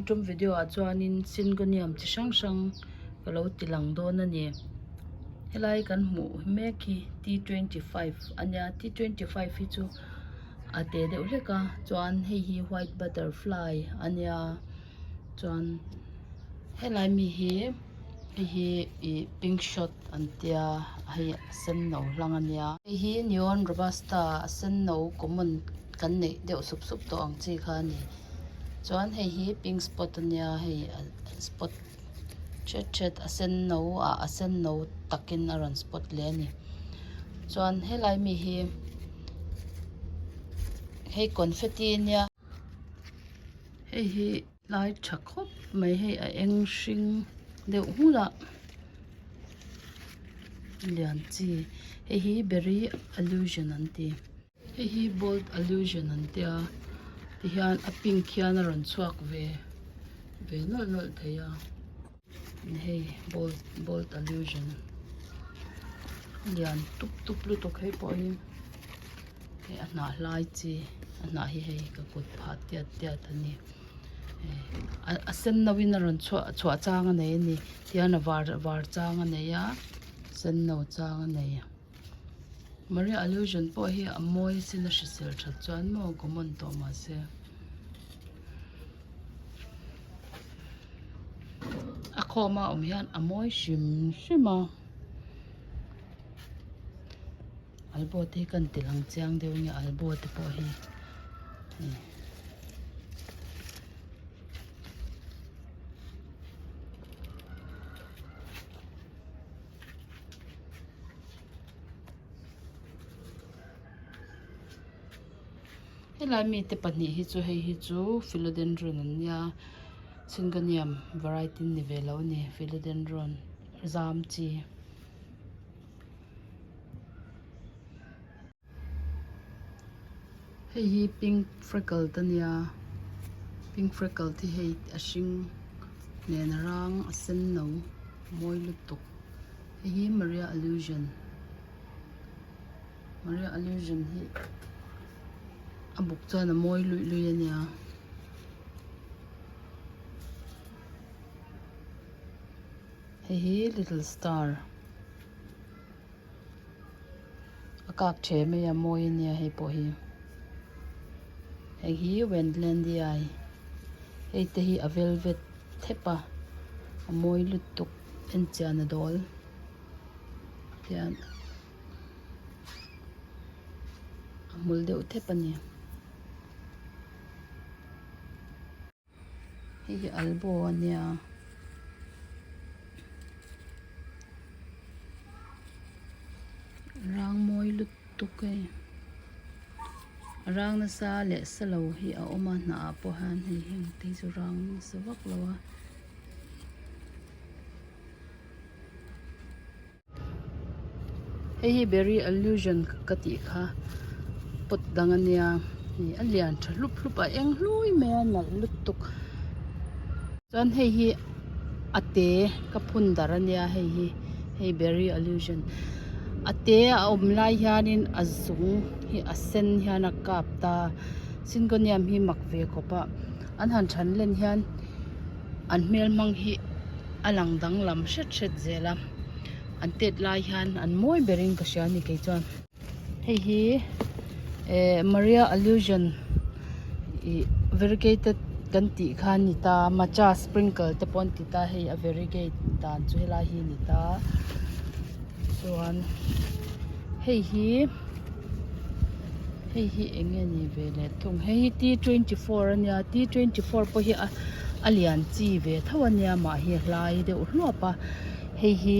tum video ah chuanin syngonium chi hrang hrang ka lo ti lang dawn a ni helai kan hmuh mek hi t 25 a nia t 25 hi chu a te deuh hlek a chuan hei hi white butterfly a nia chuan helai mi hi hei hi ih pink shot an tia hei a sen no hlang a nia hei hi neon robusta a sen no common kan neih deuh sup sup tawh ang chi kha a ni chuan hei hi pink spot a nia hei spot thet thet a sen no ah a sen no takin a rawn spot leh a ni chuan helai mi hi hei confetti a nia hei hi. Lai tha khawp mai hei a eng hring deuh nghulh a lian chi hei hi berry allusion an ti hei hi bold allusion an tia tihian a pink hian a rawn chhuak ve ve nawlh nawlh thei a hei bold bold allusion lian tup tup lutuk hei pawh hi. Hei a hnah hlai chi a hnah hi hei ka kut phah tiat tiat a ni a sen no in a rawn chhuah chhuah chang a nei a ni tihian a var var chang a nei a sen no chang a nei Maria allusion pawh hi a mawi sin a hrisel that chuan maw common tawh mahse a khawm a awm hian a mawi hrim hrim a. Albo te hi kan ti lang chiang deuh nge albo te pawh hi hei. Helai mite pahnih hi chu hei hi chu philodendron an nia syngonium variety ni ve lo a ni philodendron zam chi. Hei hi pink freckle te nia pink freckle te hei a hring nen a rang a sen no mawi lutuk hei hi maria allusion maria allusion hi a buk chuan a mawi luih luih a nia. Hei hi little star a kak the mai a mawi a nia hei pawh hi hei hi wendlandia hei te hi a velvet thep a a mawi lutuk en chian a dawl tian a hmul deuh thep a ni. Hei hi albo a nia rang mawi lutuk hei a rang nasa leh sa lo hi a awm a hnah ah pawh hian hei heng te hi chu rang nasa vak lo a. Hei hi berry allusion ka tih kha pot dang a nia ih a lian tha hlup hlup a eng hlui mai a nalh lutuk chuan hei hi a te ka phun dar a nia hei hi hei berry allusion a te a awm lai hianin a zung hi a sen hian a kap ta syngonium hi mak ve khawp a an han than len hian an hmel hmang hi a lang danglam hret hret zel a an tet lai hian an mawi berin ka hria a ni kei chuan hei hi eh maria allusion ih variegated kan tih kha a ni ta matcha sprinkle te pawh an ti ta hei a variegate dan chu helai hi a ni ta chuan hei hi hei hi eng nge ni ve leh thung hei hi t 24 a nia t 24 pawh hi a a lian chi ve tho a nia mah hi a hlai deuh hluap a hei hi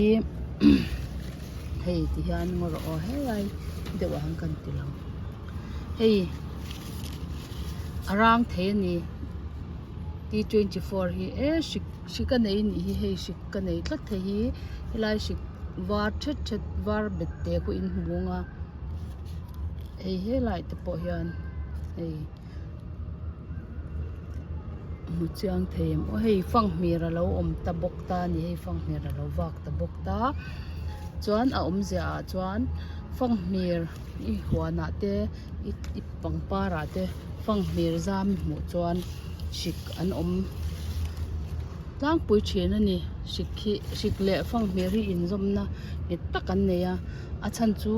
hei ti hian ngaw rawh aw helai deuh ah hian kan ti lang hei a rang thei a ni t 24 hi e hrik hrik a nei a nih hi hei hrik ka nei tlat thei hi helai hrik var thet thet var bet te pawh in hmu ang a hei helai te pawh hian hei hmu chiang thei em aw hei fanghmir a lo awm ta bawk ta a ni hei fanghmir a lo vak ta bawk ta chuan a awmzia ah chuan fanghmir i huan ah te i pangpar ah te fanghmir zam i hmuh chuan hrik an awm. tlangpui thin a ni hrik hi hrik leh fanghmir hi inzawmna nghet tak an nei a a chhan chu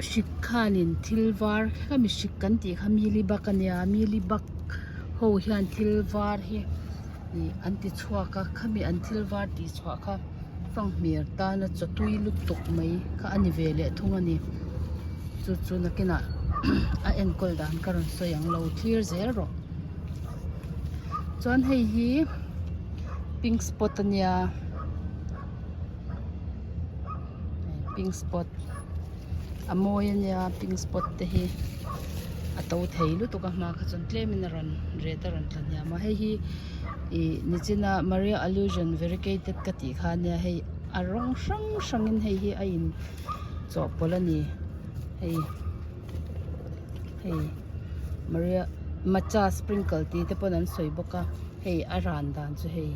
hrik khanin thil var khami hrik kan tih kha mealybug a nia mealybug ho hian thil var hi ih an ti chhuak a khami an thil var tih chhuah kha fanghmir tana chaw tui lutuk mai kha a ni ve leh thung a ni chu chu nakinah a enkawl dan ka rawn sawi ang lo thlir zel rawh chuan hei hi pink spot a nia pink spot a mawi a nia pink spot te hi a to thei lutuk a hma kha chuan tlem in a rawn ret a rawn tla hniam a hei hi ih nichina maria allusion variegated ka tih kha ania hei a rawng hrang hrang in hei hi a in chawhpawlh a ni hei hei maria matcha sprinkle tih te pawn an sawi bawk a hei a ran dan chu hei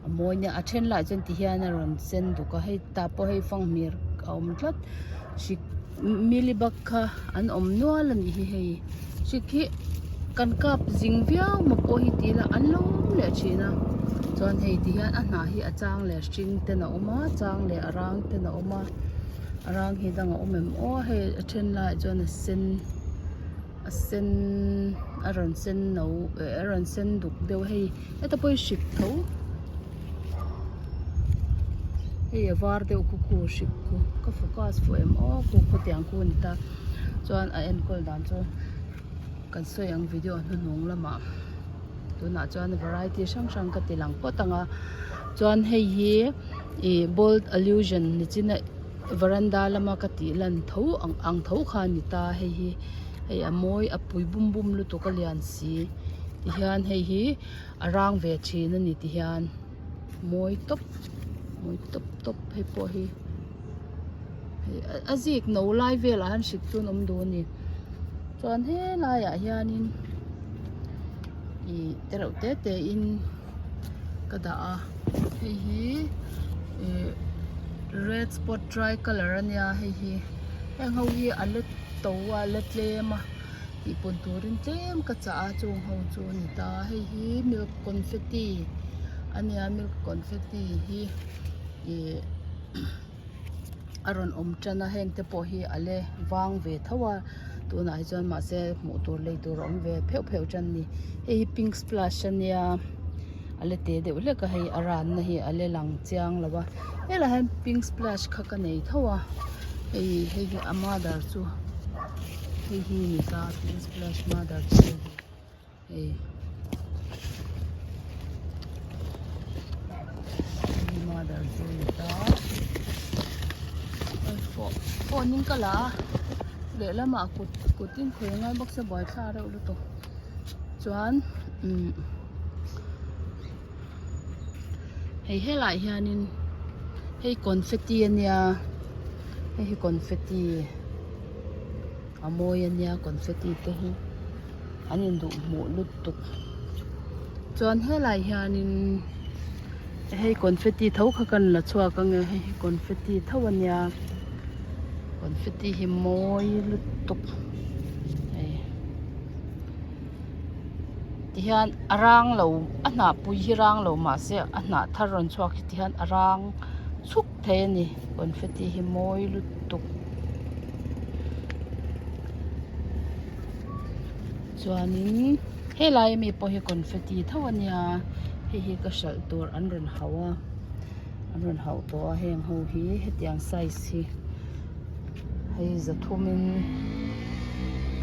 a mawi nia a then lah chuan ti hian a rawn sen duk a hei tah pawh hei fanghmir a awm tlat hrik mealybug kha an awm nual a nih hi hei hrik hi kan kap zing viau maw pawh hi ti ila an lo awm leh thin a chuan hei ti hian a hnah hi a chang leh hring ten a awm a chang leh a rang ten a awm a a rang hi dang a awm em aw hei a then laiah chuan a sen a sen a rawn sen no eh a rawn sen duk deuh hei heta pawh hi hrik tho hei a var deuh khu khu hrik khu ka focus fuh em aw khu khu tiang khu a ni ta chuan a enkawl dan chu kan sawi ang video hnuhnung lamah tunah chuan variety hrang hrang ka ti lang phawt ang a chuan hei hi ih bold allusion nichina varanda lama ka tih lan tho ang ang tho kha a ni ta hei hi hei a mawi a pui bum bum lutuk a lian si tihian hei hi a rang ve thin a ni tihian mawi tawp mawi tawp tawp hei pawh hi hei a zik no lai velah hian hrik chu an awm duh a ni chuan helaiah hianin ih te reuh te te in ka dah a hei hi ih red spot dry colour a nia hei hi heng ho hi a la to a a la tlem a tih pawn turin tlem ka chah a chung ho chu a ni ta hei hi milk confetti a nia milk confetti hi ih a rawn awm tan a heng te pawh hi a la vang ve tho a tunah hi chuan mahse hmuh tur lei tur a awm ve pheuh pheuh tan a ni hei hi pink splash a nia a la te deuh hlek a hei a ranna hi a la lang chiang lo a helaiah hian pink splash kha ka nei tho a hei hei hi a mother chu hei hi ni ta pink splash mother chu hei hi hei hei mother chu ni ta phone in ka la a lehlamah kut kut in khawih angai bawk sia buaithla reuh lutuk chuan umm hei helaiah hianin hei confetti ania hei hi confetti a mawi ania confetti te hi an induh hmuh lutuk chuan helaiah hianin hei confetti tho kha kan la chhuak ange hei hi confetti tho ania confetti hi mawi lutuk hei. Tihian a rang lo a hnah pui hi rang lo mahse a hnah thar rawn chhuak hi tihian a rang chuk thei a ni confetti hi mawi lutuk chuanin helai ami pawh hi confetti tho a nia hei hi ka hralh tur an rawn hauh a an rawn hauh tawh a heng ho hi hetiang size hi. Hei zathumin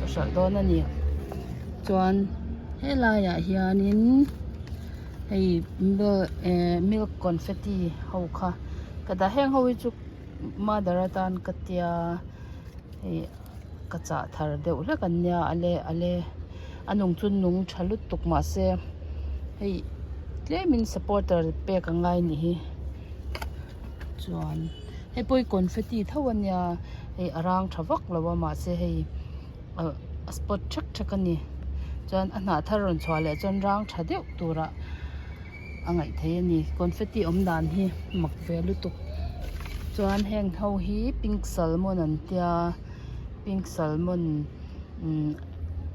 ka hralh dawn a ni chuan helaiah hianin hei eh milk confetti ho kha ka dah heng ho hi chu mother atan ka tia hei ka chah thar deuh hlek an nia a le a le a nung chu nung tha lutuk mahse hei tlemin supporter pek a ngai a nih hi. Chuan hei pawh hi confetti tho a nia hei a rang tha vak lo a mahse hei ah a spot thek thek a ni chuan a hnah thar rawn chhuah leh chuan rang tha deuh turah a ngaih theih a ni confetti awm dan hi mak ve lutuk chuan heng ho hi pink salmon an tia pink salmon umm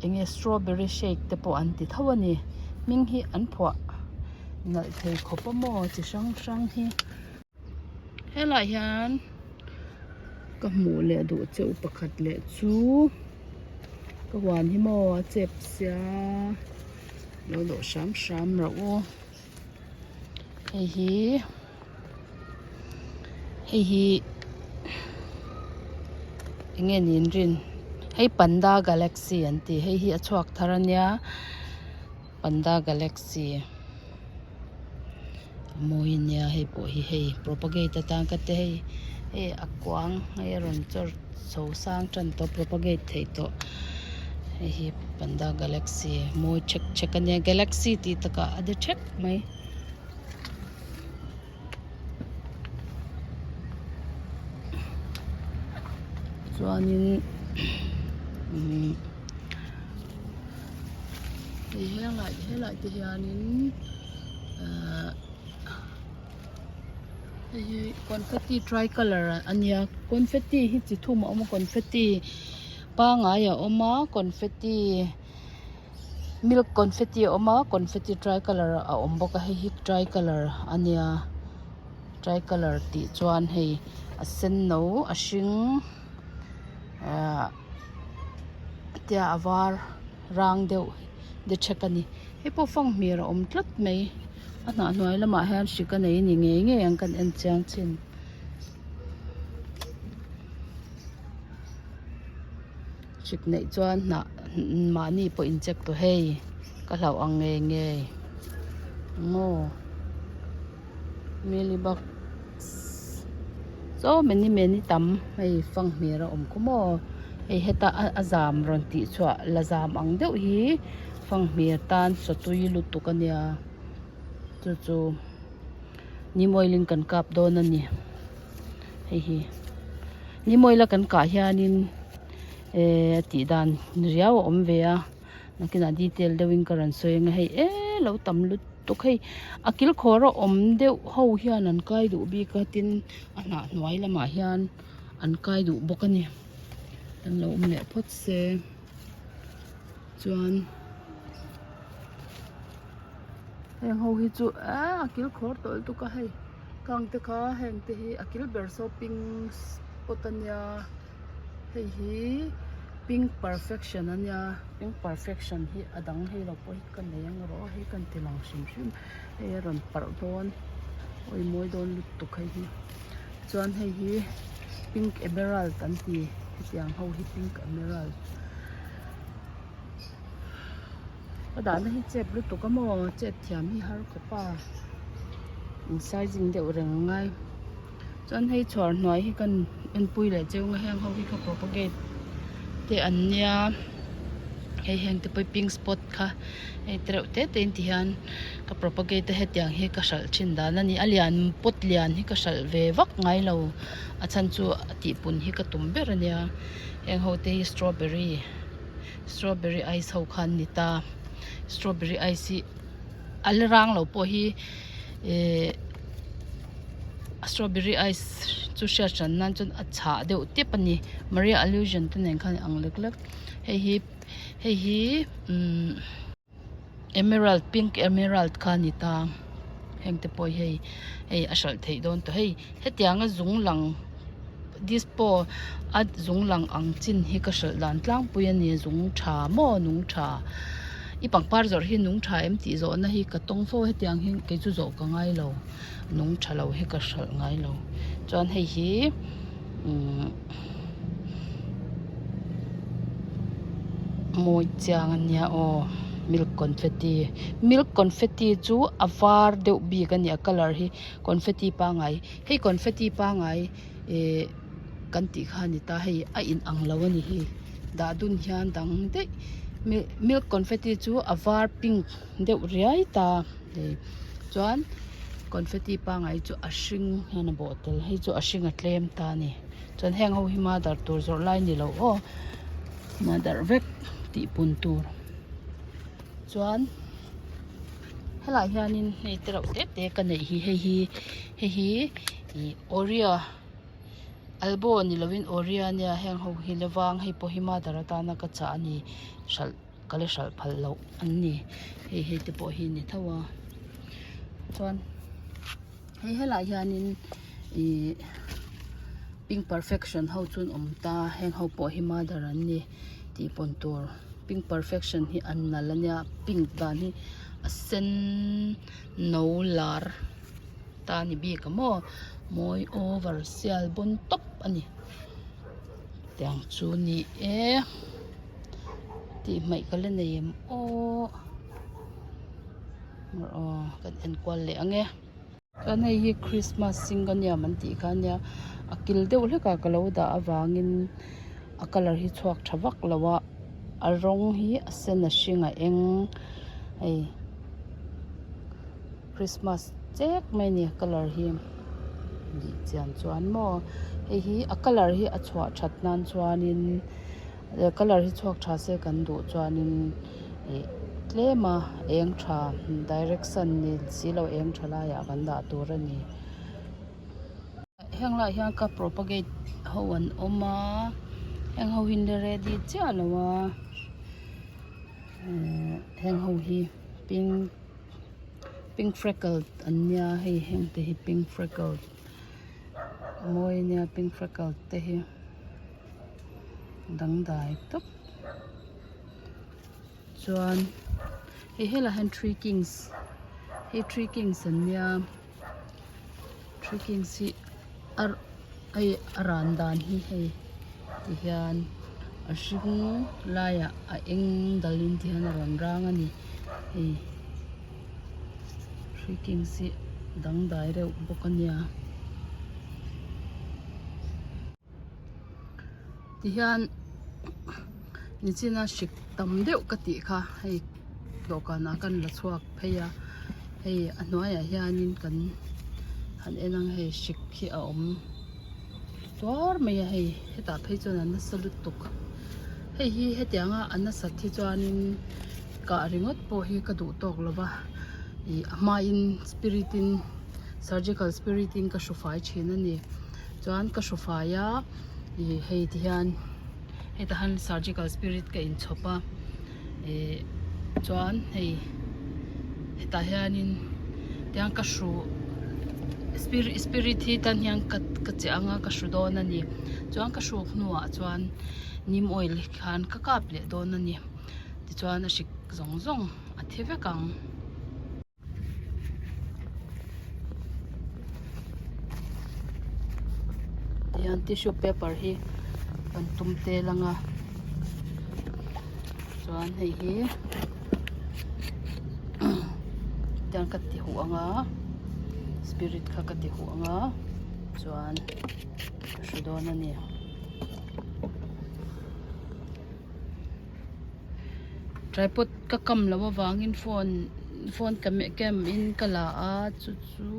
eng nge strawberry shake te pawh an ti tho a ni hming hi an phuah. Nalh thei khawp a maw chi hrang hrang hi. Helaiah hian ka hmuh leh duh cheu pakhat leh chu ka huan hi maw a chep sia lo dawh hram hram rawh u hei hi hei hi eng nge niin rin hei panda galaxy an ti hei hi a chhuak thar a nia panda galaxy. A mawi ania hei pawh hi hei propagate atan ka ti hei hei a kuang hei a rawn chawr chho sang tan tawh propagate theih tawh hei hi panda galaxy mawi chhek chhek ania galaxy tih takah a de thek mai. Chuanin umm hei helai helai te hianin ahh hei hi confetti tri colour a nia confetti hi chi thum a awm a confetti pangai a awm a confetti milk confetti a awm a confetti tri colour a awm bawk a hei hi tri colour a nia tri colour tih chuan hei a senno a hring ahh tia a var rang deuh de thek a ni hei pawh fanghmir a awm tlat mai a hnah hnuai lamah hian hrik a nei a ni ngei ngei ang kan en chiang chin. Hrik neih chuan hnah mahni pawh in check tawh hei ka hlauh ang ngei ngei maw mealybug so many many tam hei fanghmir a awm khaw maw hei heta a zam rawn tih chhuah la zam ang deuh hi fanghmir tan chaw tui lutuk a nia chu chu ni mawilin kan kap dawn a ni hei hi. Ni mawila kan kah hianin ehh tih dan riau a awm ve a nakinah detail deuhin ka rawn sawi ang a hei eh lo tam lutuk hei a kil khawr a awm deuh ho hian an kai duh bik a tin a hnah hnuai lamah hian an kai duh bawk a ni an lo awm leh phawt se chuan heng ho hi chu eh a kil khawr tawh lutuk a hei. Kang te kha heng te hi a kil ber saw pink spot a nia hei hi pink perfection a nia pink perfection hi a dang hei lo pawh hi ka nei ang erawh hei ka inti lang hrim hrim hei a rawn parh dawn awi mawi dawn lutuk hei hi chuan hei hi pink emerald an ti hetiang ho hi pink emerald ka dahna hi chep lutuk a maw chet thiam hi har khawp a in sizing deuh reng a ngai chuan hei chhuar hnuai hi kan enpui leh cheu ang a heng ho hi ka propagate te an nia hei heng te pawh hi pink spot kha hei te reuh te te in ti hian ka propagate a hetiang hi ka hralh thin dan a ni a lian pot lian hi ka hralh ve vak ngai lo a chhan chu a tihpun hi ka tum ber a nia heng ho te hi strawberry. Strawberry ice ho kha an ni ta strawberry ice hi a la rang lo pawh hi ehh strawberry ice chu hriat hran nan chuan a chhah deuh tep a ni maria allusion te nen khan a ang lek lek hei hi hei hi umm emerald pink emerald kha a ni ta heng te pawh hi hei hei a hralh theih dawn tawh hei hetianga zung lang dispo a zung lang ang chin hi ka hralh dan tlangpui a ni zung tha maw nung tha i pangpar zawrh hi nung tha em tih zawhna hi ka tawng fo hetiang hi kei chu zawh ka ngai lo nung tha lo hi ka hralh ngai lo chuan hei hi umm mawi chiang a nia aw milk confetti milk confetti chu a var deuh bik a ni a colour hi confetti pangai hei confetti pangai ihh kan tih kha a ni ta hei a in ang lo a ni hi dah dun hian dang daih milk confetti chu a var pink deuh riai ta chuan confetti pangai chu a hring hian a bawh tel hei chu a hring a tlem ta a ni chuan heng ho hi mother tur zawrh lai ni lo aw mother vek tih pun tur chuan helaiah hianin hei te reuh te te ka neih hi hei hi hei hi ih oreo albo ni lovin oreo ania heng ho hi la vang hei pawh hi mother atana ka chah a ni hralh ka la hralh phal loh an ni hei hei te pawh hi ni tho a. Chuan hei helaiah hianin ihh pink perfection ho chu an awm ta heng ho pawh hi mother an ni tih pawn tur pink perfection hi an nalh ania pink dan hi a sen no lar ta a ni bik a maw mawi over sial bawn tawp a ni tiang chu ni e tih hmaih ka la nei em aw. Aw kan en kual leh ang e chuan hei hi christmas singanium an tih kha ania a kil deuh hlek a ka lo dah avangin a colour hi chhuak tha vak lo a a rawng hi a sen a hring a eng hei christmas chek mai a ni a colour hi bih chian chuan maw hei hi a colour hi a chhuah that nan chuanin. Colour hi chhuak tha se kan duh chuanin ih tlem a eng tha direct sun ni silo eng tha laiah kan dah tur a ni. Heng laiah hian ka propagate ho an awm a heng ho hi an la ready chiah lo a ehh heng ho hi pink pink freckle an nia hei heng te hi pink freckle mawi a nia pink freckle te hi. Dangdai tawp chuan hei helaiah hian three kings hei three kings an nia three kings hi a hei a ran dan hi hei ti hian a hring laiah a eng dal in ti hian a rawn rang a ni hei three kings hi dangdai reuh bawk a nia. Tihian nichina hrik tam deuh ka tih kha hei dawhkanah kan la chhuak phei a hei a hnuaiah hianin kan han en ang hei hrik hi a awm tuar mai a hei hetah phei chuan a nasa lutuk hei hi hetianga a nasat hi chuanin kah ringawt pawh hi ka duh tawk lo va ih a hmain spirit in surgical spirit in ka hru fai thin a ni. Chuan ka hru fai a ih hei ti hian hetah hian surgical spirit ka inchhawp a ih chuan hei hetah hianin tiang ka hru spirit spirit hi tan hian ka ka che anga ka hru dawn a ni chuan ka hruk hnuah chuan neem oil khan ka kap leh dawn a ni tichuan a hrik zawng zawng a thi vek ang. Tihian tissue paper hi kan tum tel ang a chuan hei hi tiang ka ti huh ang a spirit kha ka ti huh ang a chuan ka hre dawn a ni. Tripod ka kam loh avangin phone phone cam in ka la a chu chu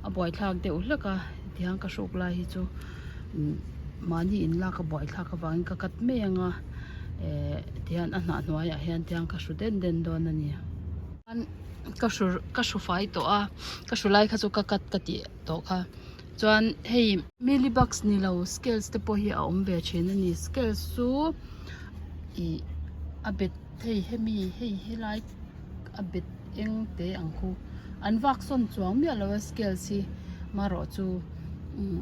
a buaithlak deuh hlek a tihian ka hruk lai hi chu mahni in lak a buaithlak avangin ka cut mai ang a eh tihian a hnah hnuaiah hian tiang ka hru den den dawn a ni ka hru ka hru fai tawh a ka hru lai kha chu ka cut ka tih tawh kha. Chuan hei mealybugs ni lo scales te pawh hi a awm ve thin a ni scales chu ih a bet hei hemi hei helai a bet eng te ang khu an vak sawn chuang miah lo a scales hi marawh chu umm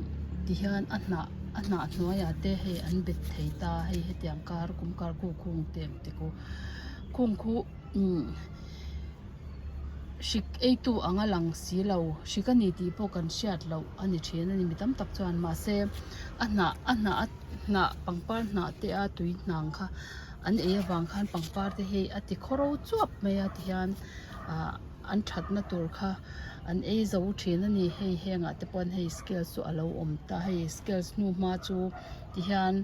ti hian a hnah a hnah hnuaiah te hei an bet thei ta hei hetiang kar kum kar khu khung te ang te khu khung khu umm. Hrik eitu anga lang si lo, hrik a ni tih pawh kan hriat loh a ni thin a ni mi tam tak chuan mahse a hnah a hnah a hnah pangpar hnah te a tui hnang kha an ei avang khan pangpar te hi a ti khawro chuap mai a tihian ah an thatna tur kha an ei zo thin a ni hei hengah te pawh hei scales chu a lo awm ta hei scales hnu hma chu tihian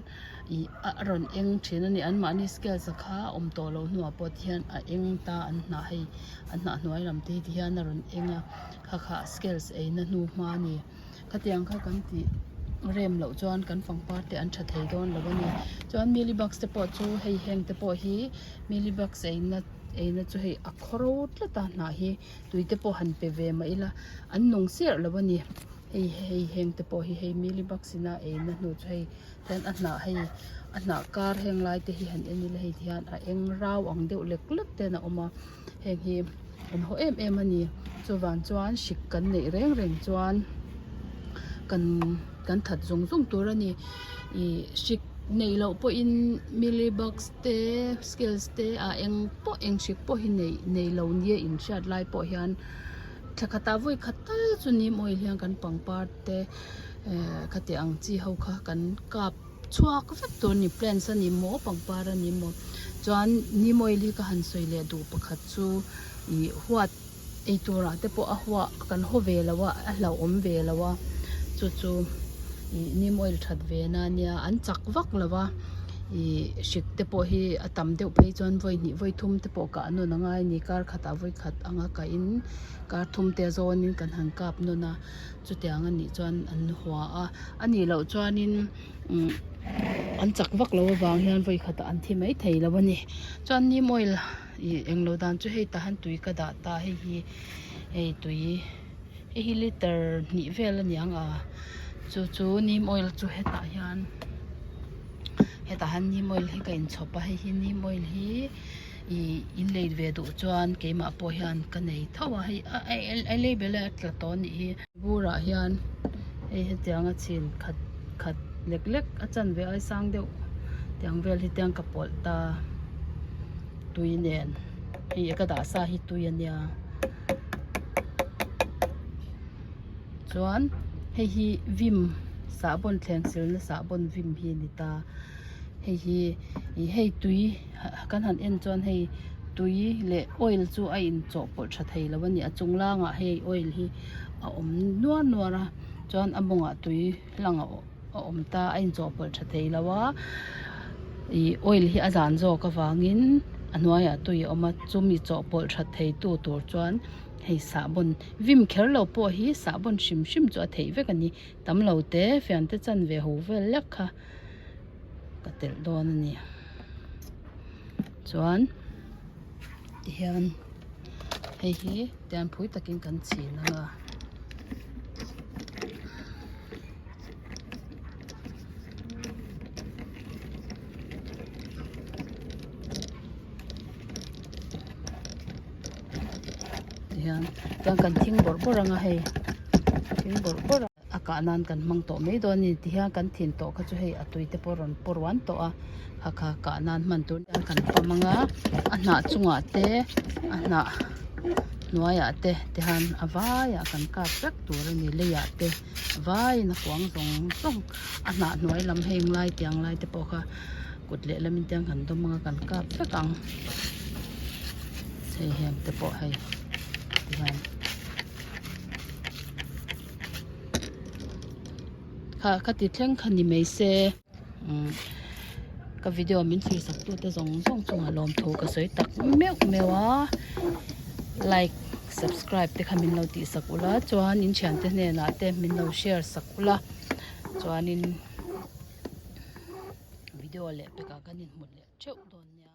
ih a rawn eng thin a ni anmahni scales a kha a awm tawh loh hnuah pawh tihian a eng ta an hnah hei an hnah hnuai lam te hi tihian a rawn eng a kha kha scales ei na hnu hma a ni khatiang kha kan tih rem loh chuan kan pangpar te an tha thei dawn lo a ni chuan mealybugs te pawh chu hei heng te pawh hi mealybugs ei na ei na chu hei a khawro tlat a hnah hi tui te pawh han pe ve mah ila an nung serh lo a ni hei hei heng te pawh hi hei mealybugs ina ei na hnu chu hei. Tihian a hnah hei a hnah kar heng lai te hi han en ila hei tihian a eng rau ang deuh lek lek ten a awm a heng hi an haw em em a ni. Chuvang chuan hrik kan neih reng reng chuan kan kan that zung zung tur a ni. Ih hrik neih loh pawhin mealybugs te scales te ah eng pawh eng hrik pawh hi neih nei lo nia inhriat lai pawh hian thla khatah vawi khat tal chu neem oil hian kan pangpar te eh khati ang chi ho kha kan kap chhuak vek tur a ni plants a ni maw pangpar a ni maw chuan neem oil hi ka han sawi leh duh pakhat chu ih huat eitur ah te pawh a huah kan haw ve lo a a hlauhawm ve lo a chu chu ih neem oil that ve na ania an chak vak lo a ih hrik te pawh hi a tam deuh phei chuan vawi hnih vawi thum te pawh kah nawn a ngai a ni kar khatah vawi khat anga kah in kar thum te zawn in kan han kap nawn a chutiang a nih chuan an hua a a nih loh chuanin umm an chak vak loh avang hian vawi khatah an thi mai thei lo a ni chuan neem oil ih englo dan chu hei tah hian tui ka dah ta hei hi hei tui hei hi liter hnih vel a niang a chu chu neem oil chu hetah hian hetah hian neem oil hi ka inchhawp a hei hi neem oil hi ih in lei ve duh chuan keimah pawh hian ka nei tho a hei a label a tla tawh a nih hi burah hian hei hetiang a chhin khat khat lek lek a chanve ai sang deuh tiang vel hi tiang ka pawlh ta tui nen hei ka dah sa hi tui a nia chuan hei hi vim sahbawn thleng silna sahbawn vim hi a ni ta hei hi ih hei tui kan han en chuan hei tui leh oil chu a in chawhpawlh tha thei lo a ni a chung langah hei oil hi a awm nuar nuar a chuan a mawngah tui hlang a awm ta a in chawhpawlh tha thei lo a ih oil hi a zan zawk avangin a hnuaiah tui a awm a chumi chawhpawlh tha thei tu tur chuan hei sahbawn vim kher lo pawh hi sahbawn hrim hrim chu a theih vek a ni tam lo te fian te chanve ho vel lek kha. Ka telh dawn a ni chuan tihian hei hi tian phui takin kan chhin ang a. Tihian tian kan thing bawrh bawrh ang a hei thing bawrh bawrh a. A kah nan kan hmang tawh mai dawn a ni tihian kan thin tawh kha chu hei a tui te pawh rawn pawr uan tawh a kha kha kah nan hman tur hian kan pam ang a a hnah chungah te a hnah hnuaiah te tihian a vaiah kan kap vek tur a ni leiah te a vaiin a kuang zawng zawng a hnah hnuai lam heng lai tiang lai te pawh kha kut lehlamin tiang kan dawm ang a kan kap vek ang hei heng te pawh hei tihian. Kha ka ti thleng kha ni mai se umm ka video min thlir sak tu te zawng zawng chungah lawmthu ka sawi tak meuh meuh a like subscribe te kha min lo tih sak ula chuan in thiante hnenah te min lo share sak ula chuanin video leh pekah kan inhmu leh theuh dawn nia.